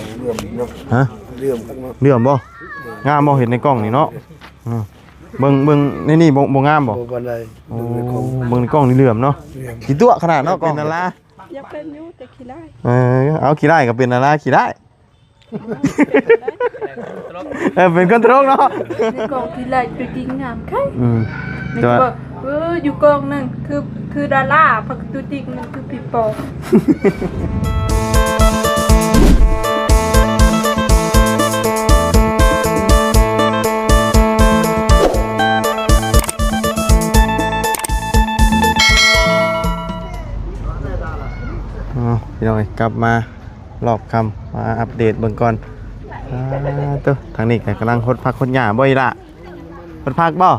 ເຫຼື້ອມເນາະ ຮະ ເຫຼື້ອມຄັກເນາະ ເຫຼື້ອມບໍ່? ງາມບໍ່? ເຫັນໃນກ້ອງນີ້ເນາະ ອືມ ເບິ່ງ ເບິ່ງໃນນີ້ບໍ່ ບໍ່ງາມບໍ່? ບໍ່ປານໃດ ໂອ້ ເບິ່ງໃນກ້ອງ ເບິ່ງໃນກ້ອງນີ້ເຫຼື້ອມເນາະ ເຫຼື້ອມ ຂີ້ຕົວະຂະໜາດເນາະ ກ້ອງ ເປັນດາລາ ຢາກເປັນຢູ່ແຕ່ຂີ້ລ້າຍ ເອີ ເອົາ ຂີ້ລ້າຍກໍເປັນດາລາຂີ້ລ້າຍ ເອີ ເປັນຄົນຕະຫຼົກເນາະ ໃນກ້ອງຂີ້ລ້າຍຕົວຈິງງາມຄັກ ອືມ ໃນກ້ອງ ເອີ ຢູ່ກ້ອງນັ້ນຄື ຄືດາລາ ພັກຕົວຈິງມັນຄືຜີປອບ. ອ້າວ ພີ່ນ້ອງເອີຍ ກັບມາ ລອບຄ່ຳ ມາອັບເດດເບິ່ງກ່ອນ ອາ ໂຕ ທາງນີ້ກໍກຳລັງຫົດຜັກຫົດຫຍ້າບໍ່ອີ່ຫຼ້າ? ຫົດຜັກບໍ່?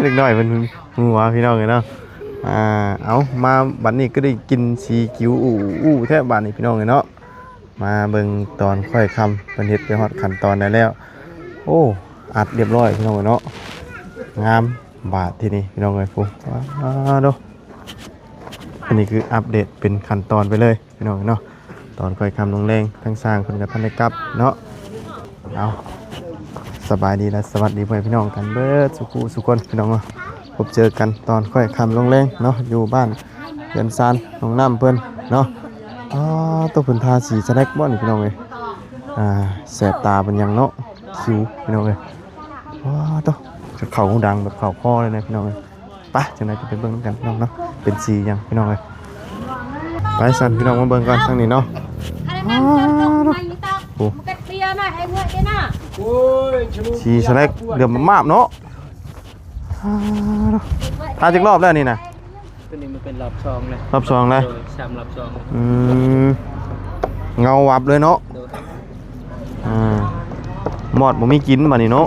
ເດັກນ້ອຍເພິ່ນຫົວ ພີ່ນ້ອງເອີຍເນາະ ອາ ເອົາ ມາບັດນີ້ກໍໄດ້ກິນສີກິວອູ່ໆແທ້ບາດນີ້ ພີ່ນ້ອງເອີຍເນາະ ມາເບິ່ງຕອນຄ້ອຍຄ່ຳ ເພິ່ນເຮັດໄປຮອດຂັ້ນຕອນໃດແລ້ວ ໂອ້ ອັດລຽບຮ້ອຍ ພີ່ນ້ອງເອີຍເນາະ ງາມ ບາດທີນີ້ ພີ່ນ້ອງເອີຍ ພຸ້ນ ວ້າໂດ ອັນນີ້ຄືອັບເດດເປັນຂັ້ນຕອນໄປເລີຍ ພີ່ນ້ອງເນາະ ຕອນຄ່ອຍຄ່ຳລົງແລງ ທາງຊ່າງເພິ່ນກໍທັນໄດ້ກັບເນາະ ເອົາ ສະບາຍດີ ແລະ ສະຫວັດດີພໍ່ແມ່ພີ່ນ້ອງກັນເບິດສູ່ຜູ້ສູ່ຄົນ ພີ່ນ້ອງເນາະ ພົບເຈີກັນຕອນຄ່ອຍຄ່ຳລົງແລງເນາະ ຢູ່ບ້ານເຮືອນຊານນ້ອງນ້ຳເພິ່ນເນາະ ອໍ ໂຕ ເພິ່ນທາສີສະແລັກບໍ່ນີ້ ພີ່ນ້ອງເອີຍ ອ່າ ແສບຕາເປັນຫຍັງເນາະ ຄິວ ພີ່ນ້ອງເອີຍ ວ້າໂຕ ຈະເຂົ້າຫູດັງແບບເຂົ້າຄໍເລີຍນະ ພີ່ນ້ອງເອີຍ ໄປ ຈັ່ງໃດກໍໄປເບິ່ງນຳກັນ ພີ່ນ້ອງເນາະ ເປັນສີຫຍັງ ພີ່ນ້ອງເອີຍ ໄປຊັ້ນ ພີ່ນ້ອງມາເບິ່ງກ່ອນ ທາງນີ້ເນາະ ອ້າໂດ ໂອ້ ສີສະແລັກເຫຼື້ອມມາບເນາະ ອ້າໂດ ທາຈັກລອບແລ້ວນີ້ນະ? ຕົວນີ້ມັນເປັນລອບສອງແລ້ວ ລອບສອງແລ້ວ ໂດຍ ສາມລອບສອງ ອືມ ເງົາວັບເລີຍເນາະ ໂດຍ ອ່າ ມອດບໍ່ມີກິນບາດນີ້ເນາະ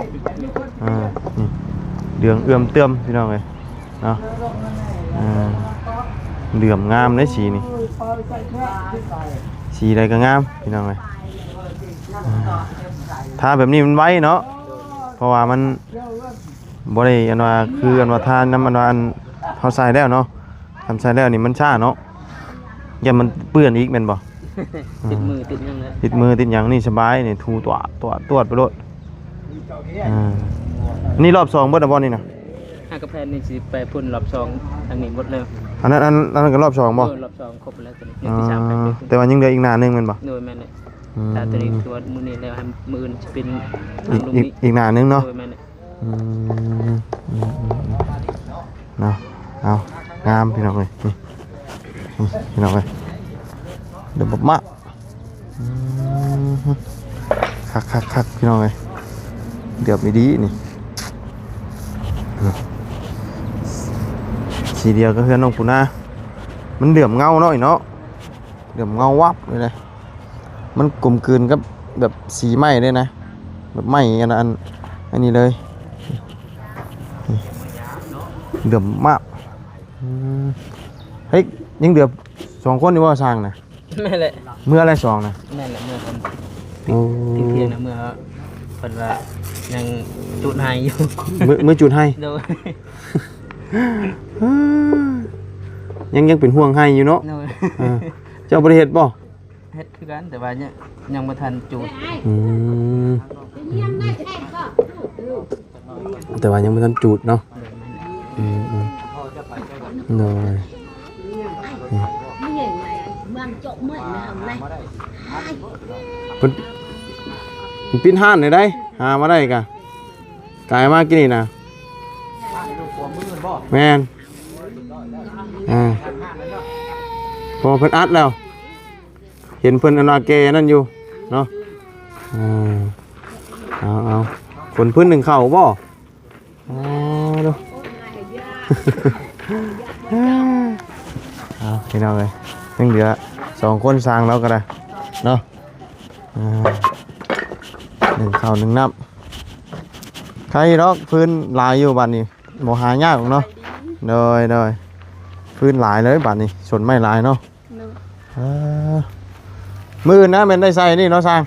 ອ່າ ນີ້ ເຫຼືອງເອື້ອມເຕື່ອມ ພີ່ນ້ອງເອີຍເນາະ ອ່າ ເຫຼື້ອມງາມເດ້ສີນີ້ ສີໃດກໍງາມ ພີ່ນ້ອງເອີຍ ອ່າ ທາແບບນີ້ມັນໄວເນາະ ເພາະວ່າມັນ ບໍ່ໄດ້ອັນວ່າ ຄືອັນວ່າທານຳອັນວ່າອັນເຮົາໃສ່ແລ້ວເນາະ ຄັນໃສ່ແລ້ວນີ້ມັນຊ້າເນາະ ຢ້ານມັນເປື້ອນອີກແມ່ນບໍ່? ຕິດມືຕິດຫຍັງແລ້ວ ຕິດມືຕິດຫຍັງ ນີ້ສະບາຍ ນີ້ຖູຕວດຕວດຕວດໄປໂລດ ອ່າ ນີ້ລອບສອງເບິດແລ້ວບໍ່ນີ້ນະ? ຫາກະແຜ່ນນີ້ຊິໄປພຸ້ນລອບສອງ ທາງນີ້ໝົດແລ້ວ ອັນນັ້ນ ອັນ ອັນນັ້ນກໍລອບສອງບໍ່? ເອີ ລອບສອງຄົບແລ້ວ ຕົວນີ້ ອໍ ແຕ່ວ່າຍັງເຫຼືອອີກໜ້າໜຶ່ງແມ່ນບໍ່? ໂດຍ ແມ່ນແຫຼະ ອືມ ຖ້າຕົວນີ້ຕົວມື້ນີ້ແລ້ວ ໃຫ້ມື້ອື່ນຊິເປັນ ອີກ ອີກໜ້າໜຶ່ງເນາະ ໂດຍ ແມ່ນແຫຼະ ອືມ ອືມ ອືມ ເນາະ ເອົາ ງາມ ພີ່ນ້ອງເອີຍ ນີ້ ນີ້ ພີ່ນ້ອງເອີຍ ເດີບັກມາ ອືມ ຄັກໆໆ ພີ່ນ້ອງເອີຍ ເດືອບດີໆ ນີ້ ສີດຽວກັບເຮືອນນ້ອງປູນາ ມັນເຫຼື້ອມເງົາເນາະ ເນາະ ເຫຼື້ອມເງົາວັບເລີຍນະ. ມັນກົມກືນກັບແບບສີໄມ້ເດ້ນະ ແບບໄມ້ອັນ ອັນ ອັນນີ້ເລີຍ ເຫຼື້ອມມາກ ອືມ ເຮີ້ຍ ຍັງເຫຼືອສອງຄົນຢູ່ບໍ່ຊ່າງນະ? ແມ່ນແຫຼະ ເມືອແລ້ວສອງນະ ແມ່ນແຫຼະ ເມືອກ່ອນ ໂອ້ ຕິດ ຕິດທຽງນະ ເມືອ ເພິ່ນວ່າຍັງຈູດໄຮ່ຢູ່ ມື້ ມື້ຈູດໄຮ່ ໂດຍ ຍັງ ຍັງເປັນຫ່ວງໄຮ່ຢູ່ເນາະ ໂດຍ ເອີ ເຈົ້າບໍ່ໄດ້ເຮັດບໍ່? ເຮັດຄືກັນ ແຕ່ວ່າຍັງ ຍັງບໍ່ທັນຈູດ ອືມ ແຕ່ວ່າຍັງບໍ່ທັນຈູດເນາະ ໂດຍ ອືມ ອືມ ໂດຍ ເພິ່ນ ເພິ່ນປິດຮ້ານໄດ້ ຫາມາໄດ້ກະ ກາຍມາກິນນີ້ນະ ແມ່ນ ອ່າ ເພາະວ່າເພິ່ນອັດແລ້ວ ເຫັນເພິ່ນອັນວ່າແກ່ນັ້ນຢູ່ເນາະ ເອີ ເອົາ ເອົາ ຄົນພື້ນໜຶ່ງເຂົ້າບໍ່? ເອົາ ເອົາ ພີ່ນ້ອງເອີຍ ຍັງເຫຼືອສອງຄົນ ຊ່າງລາວກໍໄດ້ເນາະ ເອີ ໜຶ່ງເຂົ້າໜຶ່ງນ້ຳ ໄຄດອກ ຟືນຫຼາຍຢູ່ບາດນີ້ ບໍ່ຫາຍາກດອກເນາະ ໂດຍ ໂດຍ ຟືນຫຼາຍເລີຍບາດນີ້ ສົນໄມ້ຫຼາຍເນາະ ໂດຍ ເອີ ມື້ອື່ນນະແມ່ນໄດ້ໃສ່ນີ້ເນາະຊ່າງ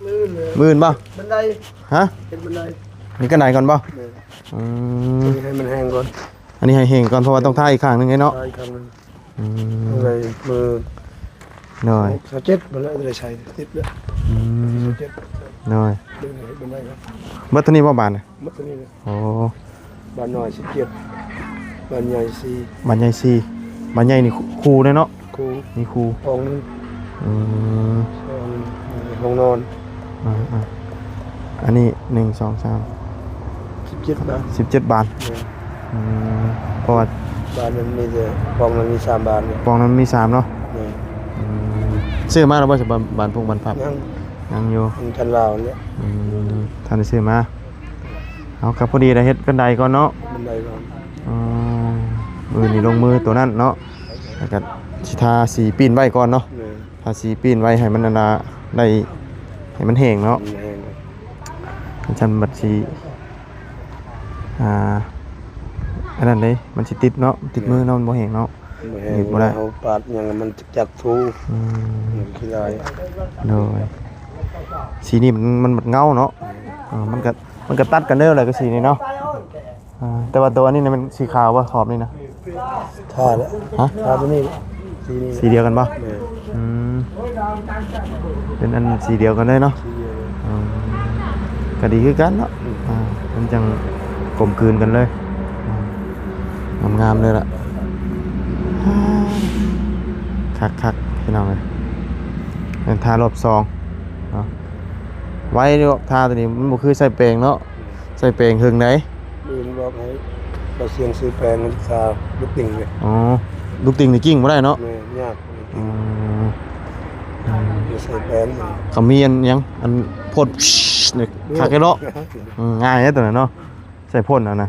ມື້ອື່ນ ມື້ອື່ນບໍ່? ບັນໄດ ຮະ? ເຮັດບັນໄດ ນີ້ກັນໄດກ່ອນບໍ່? ໂດຍ ອືມ ໃຫ້ມັນແຫ້ງກ່ອນ ອັນນີ້ໃຫ້ແຫ້ງກ່ອນ ເພາະວ່າຕ້ອງທາອີກຂ້າງໜຶ່ງເດ້ເນາະ ທາອີກຂ້າງໜຶ່ງ ອືມ ໄດ້ມື້ ໂດຍ ຊາວເຈັດ ບໍ່ໄດ້ໃສ່ຕິດເດ້ ອືມ ຊາວເຈັດ ໂດຍ ເບິ່ງໃຫ້ເບິ່ງໄດ້ຄັບ ເບິດເທົ່ານີ້ບໍ່ບາດນີ້? ໝົດເທົ່ານີ້ເລີຍ ໂອ້ ບ້ານນ້ອຍສິບເຈັດ ບ້ານໃຫຍ່ສີ່ ບ້ານໃຫຍ່ສີ່ ບ້ານໃຫຍ່ນີ້ຄູ່ເລີຍເນາະ? ຄູ່ ມີຄູ່ ຫ້ອງໜຶ່ງ ອືມ ຫ້ອງ ຫ້ອງນອນ ອ່າໆ ອັນນີ້ ໜຶ່ງ ສອງ ສາມ ສິບເຈັດບານ ສິບເຈັດບານ ແມ່ນ ອືມ ເພາະວ່າບ້ານນັ້ນມີແຕ່ ຫ້ອງນັ້ນມີສາມບານ ຫ້ອງນັ້ນມີສາມເນາະ ແມ່ນ ອືມ ຊື້ມາແລ້ວບໍ່ ບ້ານ ບ້ານພຸກບ້ານພັບ? ຍັງ ຍັງຢູ່ ມັນທັນລາວແຫຼະ ອືມ ທັນໄດ້ຊື້ມາ ເອົາ ກໍພໍດີໄດ້ເຮັດບັນໄດກ່ອນເນາະ ບັນໄດກ່ອນ ອໍ ມື້ນີ້ລົງມືໂຕນັ້ນເນາະ ແລ້ວກໍຊິທາສີປີ້ນໄວ້ກ່ອນເນາະ ແມ່ນ ທາສີປີ້ນໄວ້ໃຫ້ມັນ ອັນນ່າ ໄດ້ ໃຫ້ມັນແຫ້ງເນາະ ໃຫ້ມັນແຫ້ງ ຈັ່ງຊັ້ນບັດຊິ ອ່າ ອັນນັ້ນເດ້ ມັນຊິຕິດເນາະ ຕິດມືເນາະ ມັນບໍ່ແຫ້ງເນາະ ມັນບໍ່ແຫ້ງ ເຮັດບໍ່ໄດ້ ເຮົາປາດຫຍັງມັນຈັກຖູ ອືມ ມັນຂີ້ລາຍ ໂດຍ ສີນີ້ມັນ ມັນ ມັນເງົາເນາະ ເອີ ມັນກໍ ມັນກໍຕັດກັນເດີແຫຼະ ກັບສີນີ້ເນາະ ອ່າ ແຕ່ວ່າໂຕອັນນີ້ນະ ມັນສີຂາວບໍ່ ຂອບນີ້ນະ? ທາແລ້ວ ຮະ? ທາໂຕນີ້ ສີນີ້ ສີດຽວກັນບໍ່? ແມ່ນ ອືມ ເປັນອັນສີດຽວກັນເລີຍເນາະ ສີດຽວ ອືມ ກໍດີຄືກັນເນາະ ອືມ ອ່າ ມັນຈັ່ງກົມກືນກັນເລີຍ ອືມ ງາມໆເລີຍລະ ຄັກໆ ພີ່ນ້ອງເອີຍ ແມ່ນທາລອບສອງເນາະ ໄວເດ ທາໂຕນີ້ ມັນບໍ່ຄືໃສ່ແປງເນາະ ໃສ່ແປງເຫິງໃດ ມື້ອື່ນບອກໃຫ້ບ່າວຊຽງຊື້ແປງທາລູກຕິ່ງເລີຍ ອໍ ລູກຕິ່ງນີ້ກິ້ງບໍ່ໄດ້ເນາະ ແມ່ນ ຍາກ ອືມ ໃສ່ແປງ ກໍມີອັນຫຍັງ ອັນພົ່ນນີ້ ຄັກເດເນາະ ອືມ ງ່າຍເດໂຕນັ້ນເນາະ ໃສ່ພົ່ນເອົານະ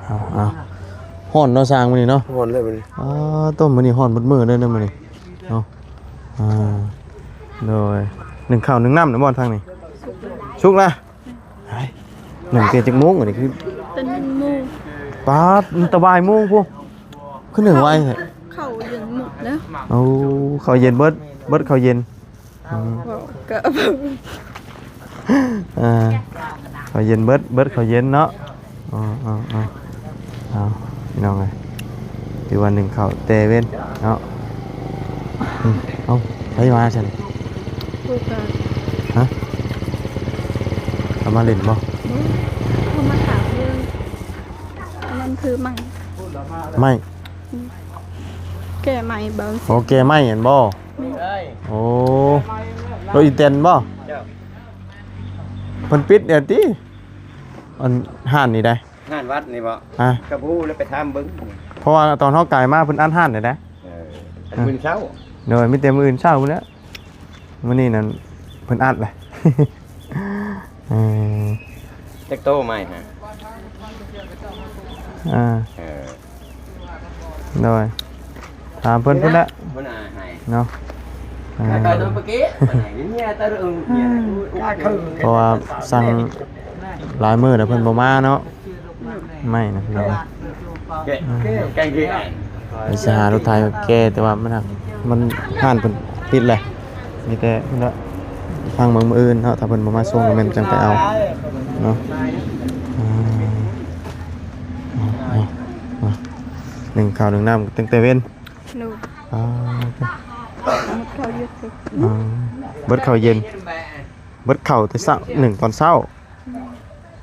ເອົາ ເອົາ ຮ້ອນເນາະຊ່າງມື້ນີ້ເນາະ ຮ້ອນເລີຍມື້ນີ້ ອໍ ໂຕ ມື້ນີ້ຮ້ອນເບິດມື້ເລີຍເນາະມື້ນີ້ເນາະ ອ່າ ໂດຍ ໜຶ້ງເຂົ້າໜຶ້ງນ້ຳນະບໍ່ທາງນີ້ ສຸກແລ້ວ ໜຶ້ງແຕ່ຈັກໂມງອັນນີ້ຄື ແຕ່ໜຶ່ງໂມງ ປາດ ແຕ່ບ່າຍໂມງພຸ້ນ ຄືໜຶ້ງໄວແທ້ ເຂົ້າເຢັນໝົດແລ້ວ ໂອ້ ເຂົ້າເຢັນເບິດ ເບິດເຂົ້າເຢັນ ອືມ ເວົ້າກໍ ອ່າ ເຂົ້າເຢັນເບິດ ເບິດເຂົ້າເຢັນເນາະ ອໍ ເອົາ ເອົາ ເອົາ ພີ່ນ້ອງເອີຍ ຖືວ່າໜຶ້ງເຂົ້າແຕ່ເວັນເນາະ ອືມ ເອົ້າ ໃຜມາຊັ້ນ ຜູ້ການ ຮະ ເຂົາມາຫຼິ້ນບໍ່? ບໍ່ ເຂົາມາຖາມເລື່ອງ ອັນນັ້ນຄືໄມ້ ໄມ້ ອືມ ແກ້ໄມ້ບໍ່? ໂອ້ ແກ້ໄມ້ຫັ້ນບໍ່? ແມ່ນ ໂອ້ ລົດອີແຕນບໍ່? ເຈົ້າ ເພິ່ນປິດແລ້ວຕິ? ອັນຮ້ານນີ້ໃດ ຮ້ານວັດນີ້ບໍ່? ຮະ ກໍບໍ່ຮູ້ແລ້ວ ໄປຖາມເບິ່ງ ເພາະວ່າຕອນເຮົາກາຍມາເພິ່ນອັດຮ້ານແລ້ວໃດ ເອີ ອັນມື້ເຊົ້າ ໂດຍ ມີແຕ່ມື້ອື່ນເຊົ້າພຸ້ນແຫຼະ ມື້ນີ້ນັ້ນເພິ່ນອັດແຫຼະ ເອີ ຈັກໂຕໄມ້ຫັ້ນ? ອ່າ ເອີ ໂດຍ ຖາມເພິ່ນພຸ້ນແຫຼະ ຫົວໜ້າໃຫ້ເນາະ ອ່າ ເພາະວ່າສັ່ງຫຼາຍມື້ແລ້ວເພິ່ນບໍ່ມາເນາະ ໄມ້ນະ ໂດຍ ໄປຊິຫາລົດໄຖແກ່ ແຕ່ວ່າມັນຫາກ ມັນ ຮ້ານເພິ່ນປິດແຫຼະ ມີແຕ່ພຸ້ນລະ ຟັງເບິ່ງມື້ອື່ນເນາະ ຖ້າເພິ່ນບໍ່ມາສົ່ງກໍແມ່ນຈັ່ງໄປເອົາເນາະ ອ່າ ໜຶ້ງເຂົ້າໜຶ້ງນ້ຳຕັ້ງແຕ່ເວັນ ໂດຍ ອ່າ ໝົດເຂົ້າເຢັນ ອ່າ ເບິດເຂົ້າເຢັນ ເບິດເຂົ້າແຕ່ເຊົ້າ ໜຶ້ງຕອນເຊົ້າ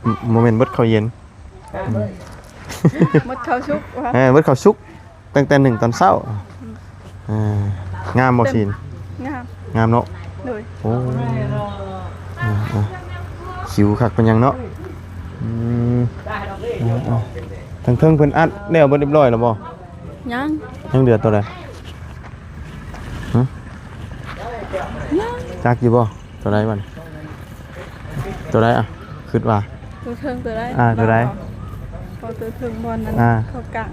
ອືມ ບໍ່ແມ່ນເບິດເຂົ້າເຢັນ ໝົດເຂົ້າສຸກວະ ເອີ ເບິດເຂົ້າສຸກ ຕັ້ງແຕ່ໜຶ້ງຕອນເຊົ້າ ອືມ ເອີ ງາມບໍ່ສີນ? ງາມ ງາມເນາະ ໂດຍ ໂອ້ ອ່າໆ ຂິວຄັກປານຫຍັງເນາະ ອືມ ອ່າໆ ທາງເທິງເພິ່ນອັດແລ້ວເບິດຮຽບຮ້ອຍແລ້ວບໍ່? ຍັງ ຍັງເຫຼືອໂຕໃດ? ຫຶ? ຍັງ ຈັກຢູ່ບໍ່? ໂຕໃດບັດນີ້? ໂຕໃດອະ? ຄິດວ່າ ໂຕເທິງໂຕໃດ? ອ່າ ໂຕໃດ? ບໍ່ ເຂົາໂຕເທິງບ່ອນນັ້ນ ອ່າ ເຂົາກະ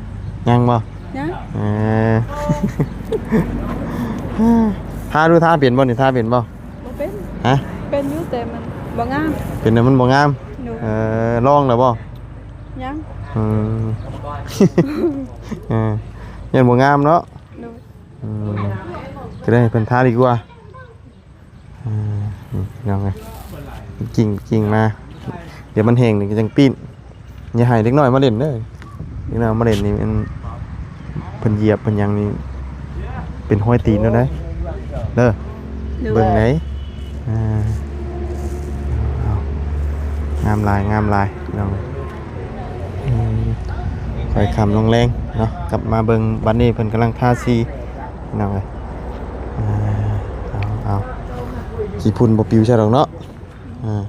ຍັງບໍ່? ຍັງ ເອີ ທາດູ ທາເປັນບໍ່ນີ້? ທາເປັນບໍ່? ບໍ່ເປັນ ຮະ? ເປັນຢູ່ ແຕ່ມັນບໍ່ງາມ ເປັນແຕ່ມັນບໍ່ງາມ ໂດຍ ເອີ ລອງແລ້ວບໍ່? ຍັງ ອືມ ເອີ ຍັງບໍ່ງາມເນາະ ໂດຍ ອືມ ຈະໄດ້ໃຫ້ເພິ່ນທາດີກວ່າ. ອ່າ ນີ້ພີ່ນ້ອງເອີຍ ກິ້ງ ກິ້ງມາ ດຽວມັນແຫ້ງນີ້ກໍຈັ່ງປີ້ນ ຢ່າໃຫ້ເດັກນ້ອຍມາຫຼິ້ນເດີ ເດັກນ້ອຍມາຫຼິ້ນນີ້ມັນ ເພິ່ນຢຽບເພິ່ນຫຍັງນີ້ ເປັນຮອຍຕີນແລ້ວເດ້ ເດີ ເບິ່ງໄດ໋. ອ່າ ເອົາ ງາມຫຼາຍ ງາມຫຼາຍ ພີ່ນ້ອງ. ອືມ ຄ່ອຍຄ່ຳລົງແລງເນາະ ກັບມາເບິ່ງ ບັດນີ້ເພິ່ນກຳລັງທາສີ ພີ່ນ້ອງເອີຍ. ອ່າ ເອົາ ເອົາ ຂີ້ຝຸ່ນບໍ່ປິວໃສ່ດອກເນາະ. ອ່າ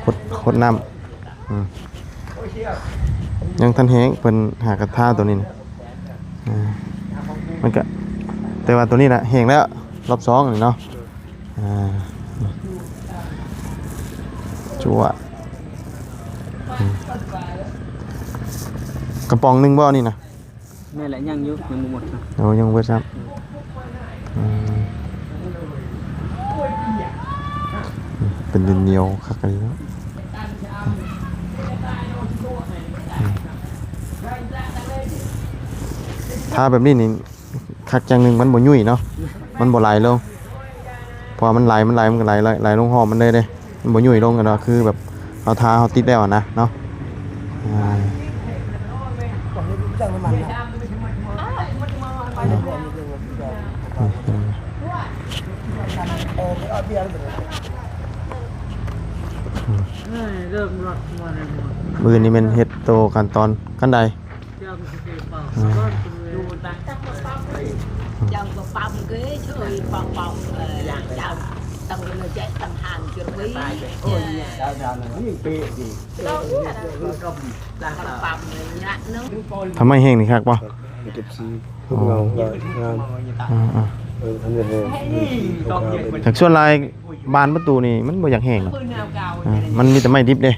ຫົດ ຫົດນ້ຳ ອືມ ຍັງທັນແຫ້ງ ເພິ່ນຫາກະທາໂຕນີ້ນະ. ອ່າ ມັນກະ ແຕ່ວ່າໂຕນີ້ນະແຫ້ງແລ້ວ ລອບສອງນີ້ເນາະ. ອ່າ ຈົວດ ອືມ ກະປ໋ອງໜຶ່ງບໍ່ນີ້ນະ? ແມ່ນແຫຼະ ຍັງຢູ່ ຍັງບໍ່ໝົດ. ໂອ້ ຍັງບໍ່ເບິດຊ້ຳ. ອືມ ເປັນດິນໜຽວຄັກອີ່ຫຼີເນາະ. ອືມ ທາແບບນີ້ນີ້ ຄັກຢ່າງໜຶ່ງ ມັນບໍ່ຫຍຸ້ຍເນາະ ມັນບໍ່ໄຫຼລົງ. ເພາະວ່າມັນໄຫຼ ມັນໄຫຼ ມັນກະໄຫຼ ໄຫຼ ໄຫຼລົງຮ່ອງມັນເລີຍເດ້ ມັນບໍ່ຫຍຸ້ຍລົງຫັ້ນນະ ຄືແບບເຮົາທາ ເຮົາຕິດແລ້ວຫັ້ນນະເນາະ. ອ່າ ມື້ອື່ນນີ້ແມ່ນເຮັດໂຕຂັ້ນຕອນ ຂັ້ນໃດ? ທຳໄມແຫ້ງນີ້ຄັກບໍ່? ເອັບຊີ ອໍ ງາມ ງາມ ອ່າໆ ເອີ ທຳໄມແຫ້ງ ແຕ່ສ່ວນຫຼາຍບານປະຕູນີ້ມັນບໍ່ຢາກແຫ້ງ ອ່າ ມັນມີແຕ່ໄມ້ດິບເດ້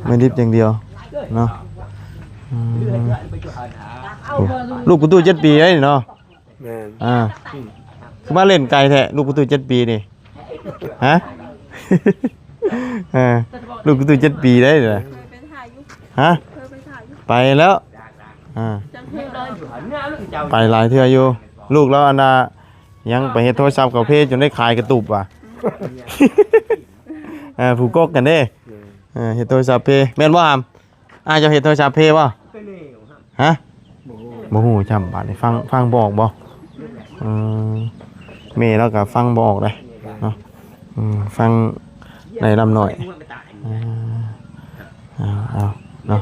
ໄມ້ດິບຢ່າງດຽວເນາະ. ອືມ ໂອ້ ລູກປະຕູເຈັດປີໄດ໋ເນາະ. ແມ່ນ ອ່າ ຄືມາເລ່ນໄກແທ້ ລູກປະຕູເຈັດປີນີ້ ຮະ? ເອີ ລູກປະຕູເຈັດປີໄດ໋ນະ ຮະ? ໄປແລ້ວ ອ່າ ໄປຫຼາຍເທື່ອຢູ່ ລູກລາວອັນນ່າ ຍັງໄປເຮັດໂທລະສັບເຂົາເພຈົນໄດ້ຂາຍກະຕຸບວ່າ ເອີ ຜູ້ກົກກັນເດ້ ເອີ ເຮັດໂທລະສັບເພ ແມ່ນບໍ່ຫຳ? ອ້າຍເຈົ້າເຮັດໂທລະສັບເພບໍ່? ຮະ? ບໍ່ຮູ້ ບໍ່ຮູ້ຈຳ ບາດນີ້ຟັງ ຟັງບໍ່ອອກບໍ່? ເອີ ແມ່ລາວກະຟັງບໍ່ອອກເດ້ເນາະ ອືມ ຟັງໄດ້ລຳໜ້ອຍ. ເອີ ເອົາ ເອົາເນາະ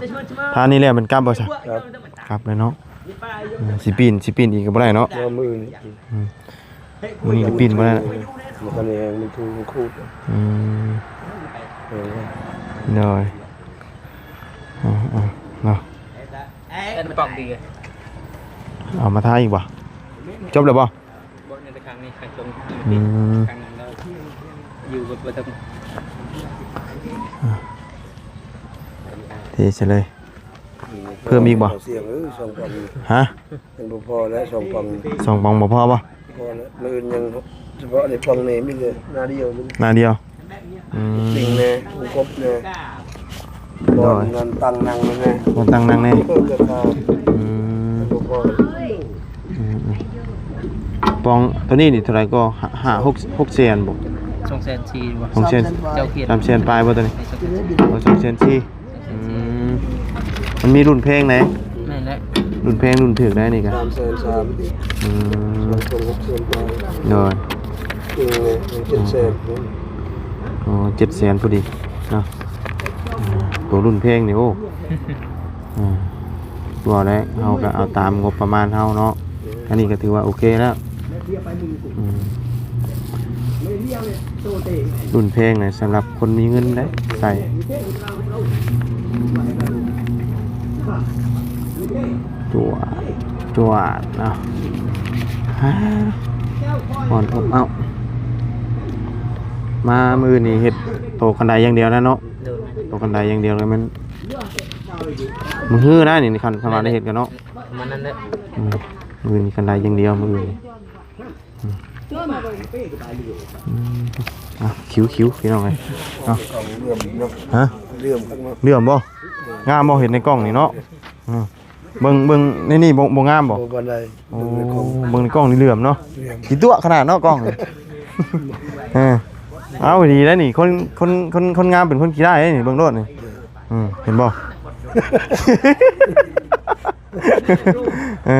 ພານີ້ແລ້ວແມ່ນກັບບໍ່ຊະ? ກັບ ກັບແລ້ວເນາະ. ເອີ ຊິປີ້ນ ຊິປີ້ນອີກກະບໍ່ໄດ້ເນາະ ມື້ອື່ນ ອືມ ມື້ນີ້ຊິປີ້ນບໍ່ໄດ້ ມັນຄັນແຮງ ມັນຖືມັນຂູດ ອືມ ເອີ ໂດຍ ເອົາ ເອົາເນາະ ເປັນປອກດີ ເອົາມາທາອີກບໍ່? ຈົບແລ້ວບໍ່? ບໍ່ ຍັງແຕ່ຂ້າງນີ້ ຂ້າງຕົງ ອືມ ຂ້າງນັ້ນແລ້ວ ຢູ່ບໍ່ ບໍ່ເຖິງ ເທໃສ່ເລີຍ ເພີ່ມອີກບໍ່? ສຽງ ເອີ ສອງປອງ ຮະ? ຍັງບໍ່ພໍແລ້ວ ສອງປອງ ສອງປອງບໍ່ພໍບໍ່? ພໍແລ້ວ ມື້ອື່ນຍັງ ສະເພາະໃນປອງນີ້ມີແຕ່ໜ້າດຽວ ໜ້າດຽວ ອືມ ລິງແນ່ ກົບແນ່ ໂດຍ ບ່ອນນັ້ນຕັ້ງນັ່ງແນ່ ບ່ອນຕັ້ງນັ່ງແນ່ ເພີ່ມລາຄາ ອືມ ບໍ່ພໍ ອືມໆ ປອງໂຕນີ້ນີ້ເທົ່າໃດກໍ ຫ້າ ຫົກ ຫົກແສນບໍ່? ສອງແສນສີ່ບໍ່? ສອງແສນ ເຈົ້າຂຽນ ສາມແສນປາຍບໍ່ໂຕນີ້? ໂອ້ ສອງແສນສີ່ ອືມ ມັນມີລຸ້ນແພງໃດ໋ ແມ່ນແຫຼະ ລຸ້ນແພງລຸ້ນຖືກໃດ໋ນີ້ກະ ສາມແສນສາມ ອືມ ສອງປອງຫົກແສນປາຍ ໂດຍ ເຈັດແສນ ໂອ້ ເຈັດແສນພໍດີເນາະ ໂຕລຸ້ນແພງນີ້ ໂອ້ ອ່າ ບໍ່ແຫຼະ ເຮົາກະເອົາຕາມງົບປະມານເຮົາເນາະ ອັນນີ້ກະຖືວ່າໂອເຄແລ້ວ ອືມ ລຸ້ນແພງນະ ສຳລັບຄົນມີເງິນໄດ໋ໃຊ້ ຈວດ ຈວດເນາະ ຮ້ອນອົບເອົ້າ ມາມື້ນີ້ເຮັດໂຕຄັນໄດຢ່າງດຽວນະເນາະ ໂຕຄັນໄດຢ່າງດຽວເລີຍ ມັນ ມື້ຮືນະນີ້ ຄັນ ຄັນວ່າໄດ້ເຮັດກະເນາະ ປະມານນັ້ນແຫຼະ ອືມ ມື້ນີ້ຄັນໄດຢ່າງດຽວ ມື້ອື່ນນີ້ ອືມ ອືມ ອ່ະ ຄິວໆ ພີ່ນ້ອງເອີຍ ເອົາ ເຫຼື້ອມເນາະ ຮະ? ເຫຼື້ອມຄັກເນາະ ເຫຼື້ອມບໍ່? ງາມບໍ່? ເຫັນໃນກ້ອງນີ້ເນາະ ອືມ ເບິ່ງ ເບິ່ງໃນນີ້ບໍ່ ບໍ່ງາມບໍ່? ບໍ່ປານໃດ ໂອ້ ເບິ່ງໃນກ້ອງ ເບິ່ງໃນກ້ອງນີ້ເຫຼື້ອມເນາະ ເຫຼື້ອມ ຂີ້ຕົວະຂະໜາດເນາະກ້ອງນີ້ ເອີ ເອົາ ດີແລ້ວນີ້ ຄົນ ຄົນ ຄົນ ຄົນງາມເປັນຄົນຂີ້ຮ້າຍເດ້ນີ້ ເບິ່ງໂລດນີ້ ເອີ ອືມ ເຫັນບໍ່? ເອີ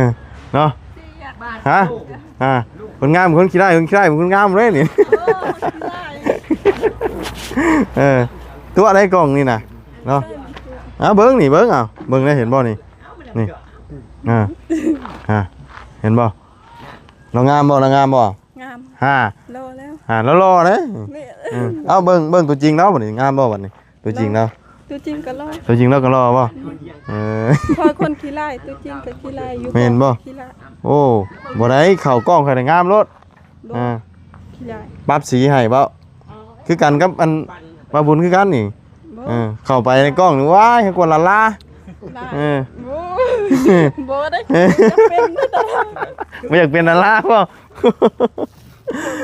ເນາະ ຮະ ອ່າ ຄົນງາມ ຄົນຂີ້ຮ້າຍ ຄົນຂີ້ຮ້າຍ ຄົນງາມເລີຍນີ້ ເອີ ຕົວະໄດ້ກ້ອງນີ້ນະ ເນາະ ເອົາເບິ່ງນີ້ ເບິ່ງ ເອົາເບິ່ງໄດ້ ເຫັນບໍ່ນີ້ ນີ້ ອ່າ ອ່າ ເຫັນບໍ່? ລາວງາມບໍ່? ລາວງາມບໍ່? ງາມ ຮະ ຫຼໍ່ແລ້ວ ຮະ ຫຼໍ່ໆເດ້ ແມ່ນ ເອີ ເອົາເບິ່ງ ເບິ່ງຕົວຈິງລາວບັດນີ້ ງາມບໍ່ບັດນີ້? ຕົວຈິງລາວ ຕົວຈິງກໍຫຼໍ່ ຕົວຈິງລາວກໍຫຼໍ່ບໍ່? ເອີ ເພາະຄົນຂີ້ຮ້າຍ ຕົວຈິງກໍຂີ້ຮ້າຍຢູ່ ແມ່ນບໍ່? ຂີ້ຮ້າຍ ໂອ້ ບໍ່ໄດ້ ເຂົ້າກ້ອງຂ້ອຍນີ້ງາມໂລດ ບໍ່ ອ່າ ຂີ້ຮ້າຍ ປັບສີໃຫ້ບໍ່? ຄືກັນກັບອັນ ປາບຸນຄືກັນນີ້ ບໍ່ ເອີ ເຂົ້າໄປໃນກ້ອງນີ້ ວ້າຍ ໃຫ້ກວນລາລາ ລາ ເອີ ບໍ່ ບໍ່ໄດ້ ຢາກເປັນດາລາ ບໍ່ຢາກເປັນດາລາບໍ່?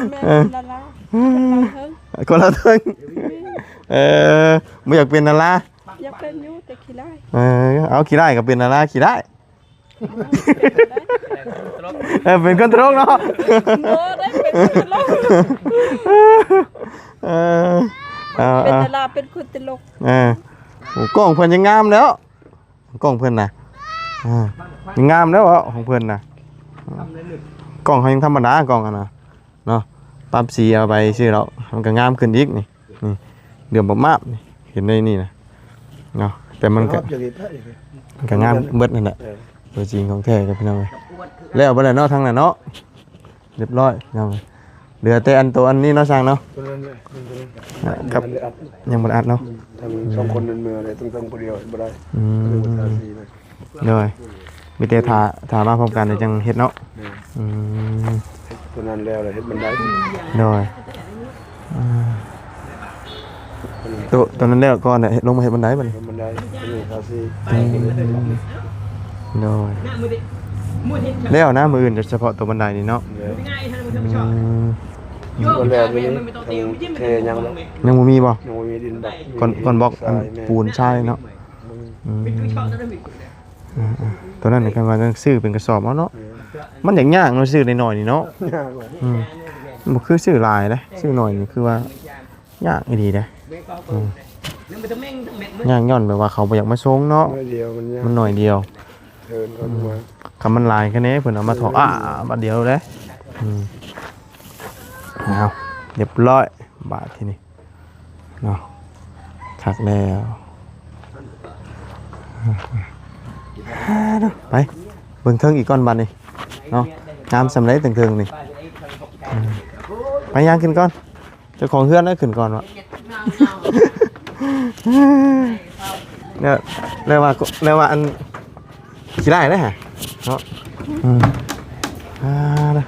ແມ່ນ ເອີ ດາລາ ຄົນລາວເທິງ ຄົນລາວເທິງ ເອີ ບໍ່ຢາກເປັນດາລາ ຢາກເປັນຢູ່ແຕ່ຂີ້ຮ້າຍ ເອີ ເອົາ ຂີ້ຮ້າຍກໍເປັນດາລາຂີ້ຮ້າຍ ເອີ ເປັນຄົນຕະຫຼົກເນາະ ບໍ່ໄດ້ເປັນຄົນຕະຫຼົກ ເອີ ເປັນດາລາ ເປັນຄົນຕະຫຼົກ ເອີ ໂອ້ ກ້ອງເພິ່ນຍັງງາມແລ້ວ ກ້ອງເພິ່ນນະ ອ່າ ງາມແລ້ວເນາະ ຂອງເພິ່ນນະ ກ້ອງເຮົາຍັງທຳມະດາ ກ້ອງຫັ້ນນະ ເນາະ ປັບສີເອົາໄປຊື່ດອກ ມັນກໍງາມຂຶ້ນອີກນີ້ ນີ້ ເຫຼືອມມາບໆນີ້ ເຫັນໃນນີ້ນະ ເນາະ ແຕ່ມັນກໍ ມັນກໍງາມເບິດນັ້ນແຫຼະ ເອີ ຕົວຈິງຂອງແທ້ກັບພີ່ນ້ອງເອີຍ ແລ້ວບໍ່ໄດ້ເນາະ ທາງນັ້ນເນາະ ຮຽບຮ້ອຍພີ່ນ້ອງເອີຍ ເຫຼືອແຕ່ອັນໂຕອັນນີ້ເນາະ ຊ່າງເນາະ ຕົວນັ້ນແຫຼະ ກັບ ຍັງບໍ່ໄດ້ອັດເນາະ ອືມ ທັງສອງຄົນນັ້ນເມືອເລີຍ ຕ້ອງ ຕ້ອງຜູ້ດຽວເຮັດບໍ່ໄດ້ ອືມ ເລີຍບໍ່ທາສີເລີຍ ໂດຍ ມີແຕ່ຖ້າ ຖ້າມາພ້ອມກັນແລ້ວຈັ່ງເຮັດເນາະ ແມ່ນ ອືມ ຕົວນັ້ນແລ້ວ ແລ້ວເຮັດບັນໄດ ໂດຍ ອ່າ ໂຕະ ໂຕະນັ້ນແລ້ວກ່ອນນະ ເຮັດ ລົງມາເຮັດບັນໄດບັດນີ້ ບັນໄດ ອັນນີ້ທາສີ ອືມ ໂດຍ ແລ້ວນະ ມື້ອື່ນ ໂດຍສະເພາະໂຕະບັນໄດນີ້ເນາະ ແລ້ວ ອືມ ບໍ່ແລ້ວ ນີ້ທາງເທຍັງ ຍັງບໍ່ມີບໍ່? ຍັງບໍ່ມີດິນບລັອກ ກ້ອນ ກ້ອນບລັອກ ຊາຍ ອັນ ແມ່ນ ປູນຊາຍເນາະ ອືມ ອືມ ອ່າໆ ຕົວນັ້ນກໍວ່າຕ້ອງຊື້ເປັນກະສອບເອົາເນາະ ເອີ ມັນຍາກໆເນາະ ຊື້ນ້ອຍໆນີ້ເນາະ ຍາກເລີຍ ອືມ ບໍ່ຄືຊື້ຫຼາຍເດ້ ຊື້ໜ້ອຍນີ້ຄືວ່າຍາກອີ່ຫຼີເດ້ ອືມ ຍາກຍ້ອນແບບວ່າເຂົາບໍ່ຢາກມາສົ່ງເນາະ ໜ້ອຍດຽວ ມັນຍາກ ມັນໜ້ອຍດຽວ ເທີນເຂົາມາ ອືມ ຄັນມັນຫຼາຍແຄ່ໃດ ເພິ່ນເອົາມາຖອກ ອືມ ອ້າ ບາດດຽວເດ້ ອືມ ເອົາ ຮຽບຮ້ອຍ ບາດທີນີ້ ເນາະ ຄັກແລ້ວ ໄປເບິ່ງເທິງອີກກ່ອນບັດນີ້ເນາະ ງາມສ່ຳໃດເທິງໆນີ້ ໄປຍ່າງຂຶ້ນກ່ອນ ເຈົ້າຂອງເຮືອນໄດ້ຂຶ້ນກ່ອນວະ ແລ້ວ ແລ້ວວ່າ ແລ້ວວ່າອັນ ຂີ້ຮ້າຍເດ້ຫະ ເນາະ ອືມ ອ່າ ເດີ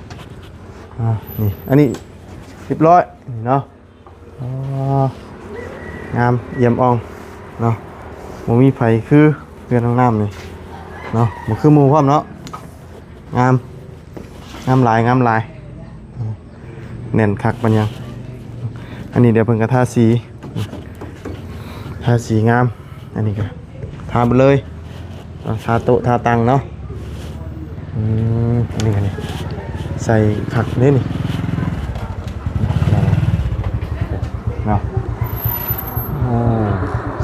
ອ່າ ນີ້ ອັນນີ້ຮຽບຮ້ອຍ ນີ້ເນາະ ອໍ ງາມ ຢ້ຽມອ່ອງເນາະ ບໍ່ມີໃຜຄືເຮືອນຫ້ອງນ້ຳນີ້ເນາະ ບໍ່ຄືໝູ່ພ້ອມເນາະ ງາມ ງາມຫຼາຍ ງາມຫຼາຍ ແໜ້ນຄັກປານຫຍັງ ອັນນີ້ດຽວເພິ່ນກໍທາສີ ທາສີງາມ ອັນນີ້ກໍທາໄປເລີຍ ເນາະ ທາໂຕະທາຕັ່ງເນາະ ອືມ ອັນນີ້ ອັນນີ້ ໃສ່ຄັກເດ້ນີ້ ເນາະ ໂອ້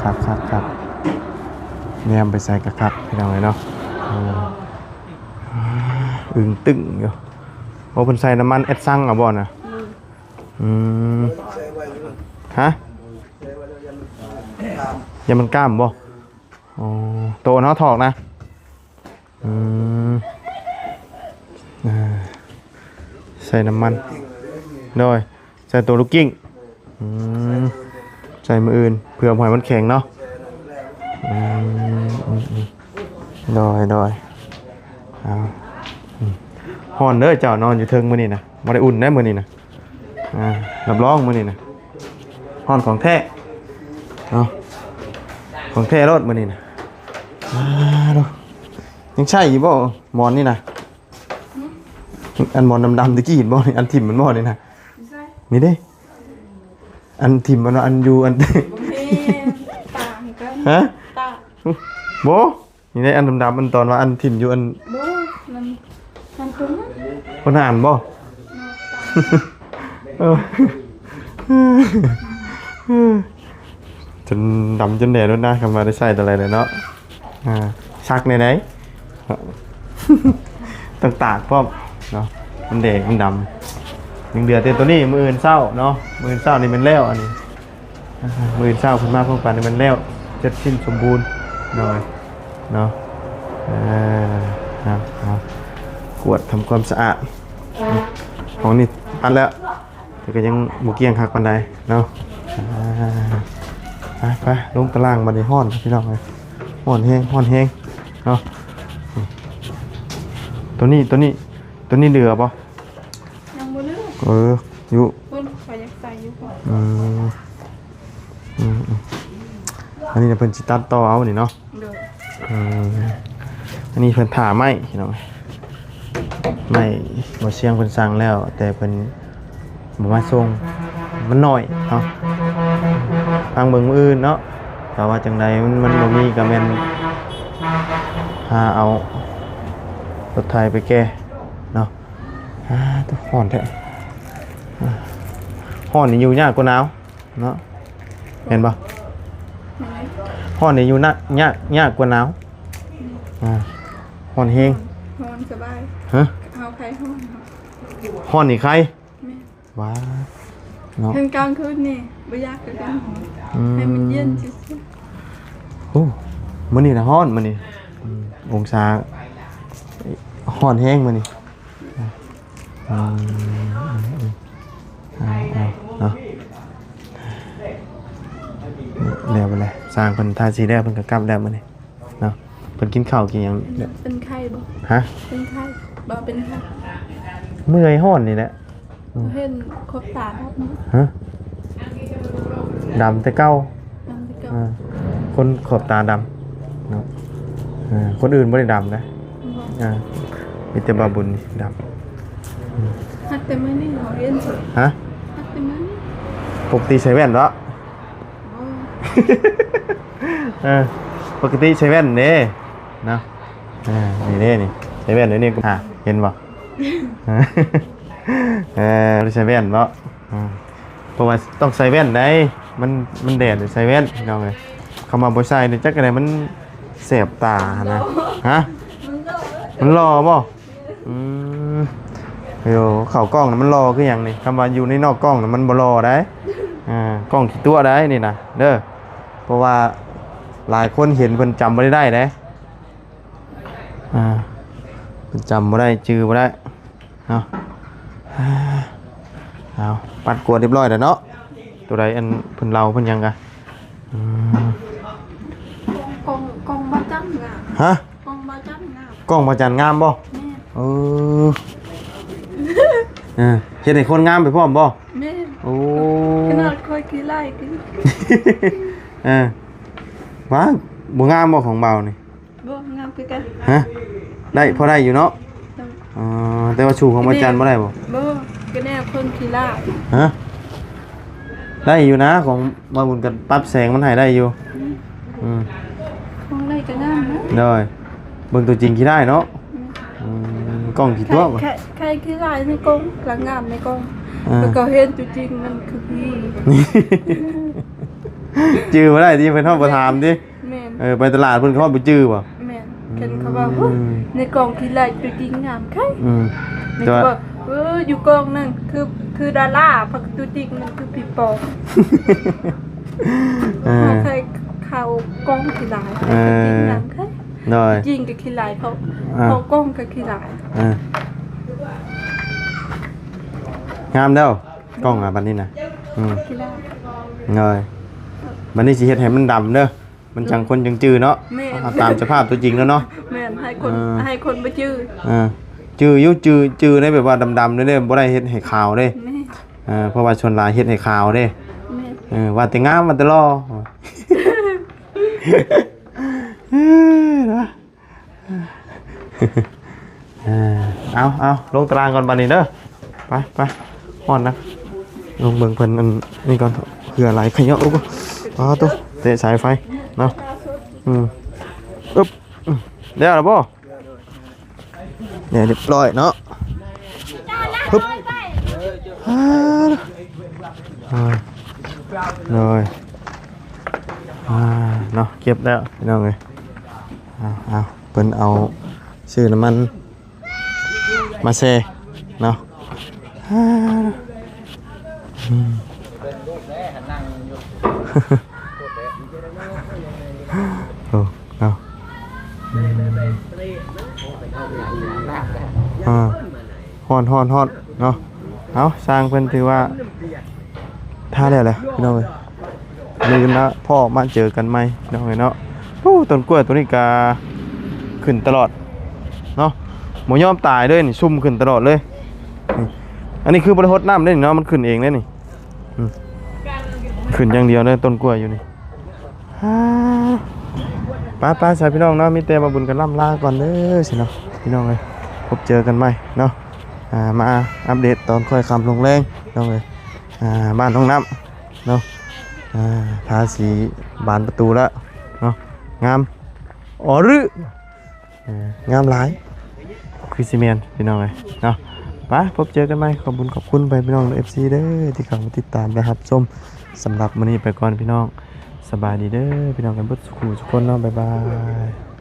ຄັກໆໆ ແນມໄປໃສກໍຄັກ ພີ່ນ້ອງເອີຍເນາະ ເອີ ອຶງຕຶງຢູ່ ໂອ້ ເພິ່ນໃສ່ນ້ຳມັນແອັດຊັງເອົາບໍ່ນະ? ອືມ ຮະ? ຢ້ານມັນກ້າມບໍ່? ອໍ ໂຕເນາະ ຖອກນະ ອືມ ອ່າ ໃສ່ນ້ຳມັນ ໂດຍ ໃສ່ໂຕລູກກິ້ງ ອືມ ໃສ່ມື້ອື່ນ ເພື່ອບໍ່ໃຫ້ມັນແຂງເນາະ ອືມ ອືມ ອືມ ໂດຍ ໂດຍ ເອົາ ອືມ ຮ້ອນເດີ ເຈົ້ານອນຢູ່ເທິງມື້ນີ້ນະ ບໍ່ໄດ້ອຸ່ນເດ້ມື້ນີ້ນະ ອ່າ ຮັບຮອງມື້ນີ້ນະ ຮ້ອນຂອງແທ້ເນາະ ຂອງແທ້ໂລດມື້ນີ້ນະ ອ່າ ໂດ ຍັງໃຊ້ຢູ່ບໍ່ໝອນນີ້ນະ? ອັນໝອນດຳໆຕະກີ້ເຫັນບໍ່ນີ້ ອັນຖິ້ມມັນບໍ່ນີ້ນະ? ນີ້ເດ້ ອັນຖິ້ມມັນວ່າ ອັນຢູ່ ອັນ ບໍ່ແມ່ນ ຕ່າງກັນ ຮະ? ຕ່າງ ບໍ່ ນີ້ໄດ້ອັນດຳໆ ອັນຕອນວ່າອັນຖິ້ມຢູ່ອັນ ບໍ່ ມັນ ມັນຄື ເພິ່ນອ່ານບໍ່? ເອີ ຈົນດຳຈົນແດດໂລດນະ ຄຳວ່າໄດ້ໃຊ້ຕົວໃດແລ້ວເນາະ ອ່າ ຊັກແນວໃດ? ຕ້ອງຕາກພ້ອມເນາະ ມັນແດງມັນດຳ. ຍັງເຫຼືອແຕ່ໂຕນີ້ ມື້ອື່ນເຊົ້າເນາະ ມື້ອື່ນເຊົ້ານີ້ແມ່ນແລ້ວ ອັນນີ້ ມື້ອື່ນເຊົ້າເພິ່ນມາພ້ອມກັນນີ້ແມ່ນແລ້ວ ເສັດສິ້ນສົມບູນ ໂດຍເນາະ. ເອີ ເອົາ ເອົາ ກວດທຳຄວາມສະອາດ ຂອງນີ້ອັດແລ້ວ ແຕ່ກໍຍັງບໍ່ກ້ຽງຄັກປານໃດເນາະ. ອ່າ ໄປໆ ລົງຕາລ່າງບັດນີ້ ຮ້ອນພີ່ນ້ອງເອີຍ ຮ້ອນແຮງ ຮ້ອນແຮງເນາະ. ໂຕນີ້ ໂຕນີ້ ໂຕນີ້ເຫຼືອບໍ່? ຍັງບໍ່ເຫຼືອ ເອີ ຢູ່ ພຸ້ນ ຂ້ອຍຢາກໃສ່ຢູ່ພຸ້ນ. ອືມ ອືມໆ ອັນນີ້ນະ ເພິ່ນຊິຕັດຕໍ່ເອົານີ້ເນາະ. ໂດຍ ອືມ ອັນນີ້ເພິ່ນຖ້າໄມ້ພີ່ນ້ອງ ໄມ້ບໍ່ຊຽງເພິ່ນສັ່ງແລ້ວ ແຕ່ເພິ່ນບໍ່ມາສົ່ງ ມັນໜ້ອຍເນາະ. ຟັງເບິ່ງມື້ອື່ນເນາະ ຖ້າວ່າຈັ່ງໃດມັນ ມັນບໍ່ມີກໍແມ່ນຫາເອົາລົດໄຖໄປແກ່ເນາະ. ອ່າ ຮ້ອນແທ້ ຮ້ອນນີ້ຢູ່ຍາກກວ່າໜາວ ເນາະ ແມ່ນບໍ່? ແມ່ນ ຮ້ອນນີ້ຢູ່ນະ ຍາກ ຍາກກວ່າໜາວ. ອືມ ອ່າ ຮ້ອນແຮງ ຮ້ອນສະບາຍ. ຮະ? ເຮົາໄຄຮ້ອນເນາະ ຮ້ອນນີ້ໄຄ. ແມ່ນ ວ້າ ເນາະ ເຖິງກາງຄືນນີ້ບໍ່ຢາກຄືກັນ ອືມ ໃຫ້ມັນເຢັນຊື່ໆ. ໂອ້ ມື້ນີ້ນະຮ້ອນ ມື້ນີ້ ອືມ ອົງສາ ຮ້ອນແຮງມື້ນີ້. ອືມ ເອົາ ເອົາ ເນາະ ແລ້ວບັດນີ້ ຊ່າງເພິ່ນທາສີແລ້ວ ເພິ່ນກໍກັບແລ້ວມື້ນີ້ເນາະ. ເພິ່ນກິນເຂົ້າກິນຫຍັງ? ເປັນໄຂ້ບໍ່? ຮະ? ເປັນໄຂ້ບໍ່? ເປັນໄຂ້ ເມື່ອຍ ຮ້ອນນີ້ແຫຼະ. ອືມ ເຫັນຂອບຕາດຳ. ຮະ? ດຳແຕ່ເກົ່າ. ດຳແຕ່ເກົ່າ. ອ່າ ຄົນຂອບຕາດຳເນາະ. ເອີ ຄົນອື່ນບໍ່ໄດ້ດຳເດ້. ບໍ່. ອ່າ ມີແຕ່ບ່າວບຸນນີ້ດຳ. ອືມ ຮັກແຕ່ມື້ນີ້ເຮົາເຫັນ. ຮະ? ຮັກແຕ່ມື້ນີ້. ປົກກະຕິໃສ່ແວ່ນເນາະ. ບໍ່. ເອີ ປົກກະຕິໃສ່ແວ່ນເດ້ເນາະ. ເອີ ນີ້ເດ້ນີ້ ໃສ່ແວ່ນດຽວນີ້ ອ່າ ເຫັນບໍ່? ເອີ ບໍ່ໄດ້ໃສ່ແວ່ນເນາະ. ອືມ ເພາະວ່າຕ້ອງໃສ່ແວ່ນໃດ໋ ມັນ ມັນແດດໃສ່ແວ່ນ ພີ່ນ້ອງເອີຍ. ຄຳວ່າບໍ່ໃສ່ນີ້ ຈັກຈັ່ງໃດ ມັນແສບຕາຫັ້ນນະ. ຮະ? ມັນຫຼໍ່ບໍ່? ອືມ ໂອ້ ເຂົ້າກ້ອງນະມັນຫຼໍ່ຄືຫຍັງນີ້? ຄຳວ່າຢູ່ໃນນອກກ້ອງນະມັນບໍ່ຫຼໍ່ໃດ໋. ອ່າ ກ້ອງຂີ້ຕົວະໃດ໋ນີ້ນະເດີ. ເພາະວ່າຫຼາຍຄົນເຫັນເພິ່ນຈຳບໍ່ໄດ້ໃດ໋. ອ່າ ເພິ່ນຈຳບໍ່ໄດ້ ຈື່ບໍ່ໄດ້ເນາະ. ເອົາ ປັດກວາດຮຽບຮ້ອຍແລ້ວເນາະ. ໂຕໃດອັນເພິ່ນເລົ່າເພິ່ນຫຍັງກະ ອືມ ກ້ອງ ກ້ອງບໍ່ຈັນງາມ. ຮະ? ກ້ອງບໍ່ຈັນງາມ. ກ້ອງບໍ່ຈັນງາມບໍ່? ແມ່ນ. ເອີ ເອີ ເຮັດໃຫ້ຄົນງາມໄປພ້ອມບໍ່? ແມ່ນ. ໂອ້ ຂະໜາດຂ້ອຍຂີ້ຮ້າຍ. ເອີ ວ່າ ບໍ່ງາມບໍ່ຂອງບ່າວນີ້? ບໍ່ ງາມຄືກັນ. ຮະ? ໄດ້ ພໍໄດ້ຢູ່ເນາະ. ເອີ ອໍ ແຕ່ວ່າສູ້ຂອງພະຈັນບໍ່ໄດ້ບໍ່? ບໍ່ ກະແນວຄົນຂີ້ລ້າຍ. ຮະ? ໄດ້ຢູ່ນະ ຂອງບ່າວບຸນກະປັບແສງມັນໃຫ້ໄດ້ຢູ່. ອືມ ອືມ ຂອງໄດ້ກະງາມນະ. ໂດຍ ເບິ່ງໂຕຈິງຂີ້ຮ້າຍເນາະ. ອືມ ອືມ ກ້ອງຂີ້ຕົວະ. ໄຂ່ ໄຂ່ຂີ້ຮ້າຍໃນກ້ອງ ລະງາມໃນກ້ອງ. ອ່າ ແລ້ວກໍເຫັນໂຕຈິງມັນຄືຜີ. ຈື່ບໍ່ໄດ້ຕິ ເພິ່ນເຮົາບໍ່ຖາມຕິ. ແມ່ນ. ເອີ ໄປຕະຫຼາດເພິ່ນກໍຮອດບໍ່ຈື່ບໍ່? ແມ່ນ. ອືມ ຄັນເຂົາວ່າ ໂອ້ ໃນກ້ອງຂີ້ຮ້າຍ ໂຕຈິງງາມຄັກ. ອືມ ແຕ່ວ່າ ເອີ ຢູ່ກ້ອງນັ້ນຄື ຄືດາລາ ພັກໂຕຈິງມັນຄືຜີປອບ. ເອີ ໃສ່ເຂົ້າກ້ອງຂີ້ຮ້າຍ ເອີ ໂຕຈິງງາມຄັກ. ໂດຍ ໂຕຈິງກໍຂີ້ຮ້າຍ ເຂົ້າ ອ່າ ເຂົ້າກ້ອງກໍຂີ້ຮ້າຍ. ເອີ ງາມແລ້ວ ກ້ອງອ່ະ ບັດນີ້ນະ. ອືມ ຂີ້ຮ້າຍ. ໂດຍ ບັດນີ້ຊິເຮັດໃຫ້ມັນດຳເດີ. ມັນຈັ່ງຄົນຈັ່ງຈື່ເນາະ. ແມ່ນ. ເອົາຕາມສະພາບຕົວຈິງແລ້ວເນາະ. ແມ່ນ ໃຫ້ຄົນ ເອີ ໃຫ້ຄົນບໍ່ຈື່. ເອີ ຈື່ຢູ່ ຈື່ ຈື່ໃນແບບວ່າດຳໆເດ້ ບໍ່ໄດ້ເຮັດໃຫ້ຂາວເດ້. ແມ່ນ. ເອີ ເພາະວ່າສ່ວນຫຼາຍເຮັດໃຫ້ຂາວເດ້. ແມ່ນ. ເອີ ວ່າແຕ່ງາມ ວ່າແຕ່ຫຼໍ່. ເອີ ນະ. ເອີ ເອົາ ເອົາ ລົງຕາລາງກ່ອນບາດນີ້ເດີ. ໄປ ໄປ ຮ້ອນນະ. ລົງເບິ່ງເພິ່ນອັນນີ້ກ່ອນ ເຫື່ອໄຫຼຂະເຍາະ. ໂອ້ ອໍໂຕ ເຕະສາຍໄຟເນາະ. ອືມ ອຶບ ອືມ ແລ້ວລະບໍ່? ແລ້ວຮຽບຮ້ອຍເນາະ. ຮຶບ ອ່າ ໂດຍ ອ່າ ເນາະ ເກັບແລ້ວພີ່ນ້ອງເອີຍ. ເອົາ ເອົາ ເພິ່ນເອົາ ຊື້ນ້ຳມັນມາແຊ່ເນາະ. ອືມ ໂອ້ ເນາະ ອືມ ອ່າ ຮ້ອນໆໆເນາະ. ເອົາ ຊ່າງເພິ່ນຖືວ່າ ຖ້າແລ້ວແຫຼະພີ່ນ້ອງເອີຍ ມື້ອື່ນລະພໍ້ມາເຈີກັນໃໝ່ພີ່ນ້ອງເອີຍເນາະ. ໂອ້ ຕົ້ນກ້ວຍໂຕນີ້ກະຂຶ້ນຕະຫຼອດເນາະ ບໍ່ຍອມຕາຍເລີຍນີ້ ຊຸ່ມຂຶ້ນຕະຫຼອດເລີຍ. ນີ້ ອັນນີ້ຄືບໍ່ໄດ້ຫົດນ້ຳເດ້ນີ້ເນາະ ມັນຂຶ້ນເອງເດ້ນີ້. ອືມ ຂຶ້ນຢ່າງດຽວເລີຍຕົ້ນກ້ວຍຢູ່ນີ້. ອ່າ ໄປໆ ຊະພີ່ນ້ອງເນາະ ມີແຕ່ວ່າບຸນກັນລ່ຳລາກ່ອນເດີຊິເນາະ ພີ່ນ້ອງເອີຍ. ພົບເຈີກັນໃໝ່ເນາະ ອ່າ ມາອັບເດດຕອນຄ່ອຍຄ່ຳລົງແລງພີ່ນ້ອງເອີຍ. ອ່າ ບ້ານຫ້ອງນ້ຳເນາະ ອ່າ ທາສີບານປະຕູແລ້ວເນາະ ງາມອໍລື ອ່າ ງາມຫຼາຍ ຄືຊິແມ່ນພີ່ນ້ອງເອີຍເນາະ. ໄປ ພົບເຈີກັນໃໝ່ ຂອບບຸນຂອບຄຸນໄປພີ່ນ້ອງເອັຟຊີເດີ ທີ່ເຂົ້າມາຕິດຕາມ ແລະ ຮັບຊົມ. ສຳລັບມື້ນີ້ໄປກ່ອນພີ່ນ້ອງ ສະບາຍດີເດີພີ່ນ້ອງກັນເບິດສູ່ຄົນເນາະ ບາຍບາຍ.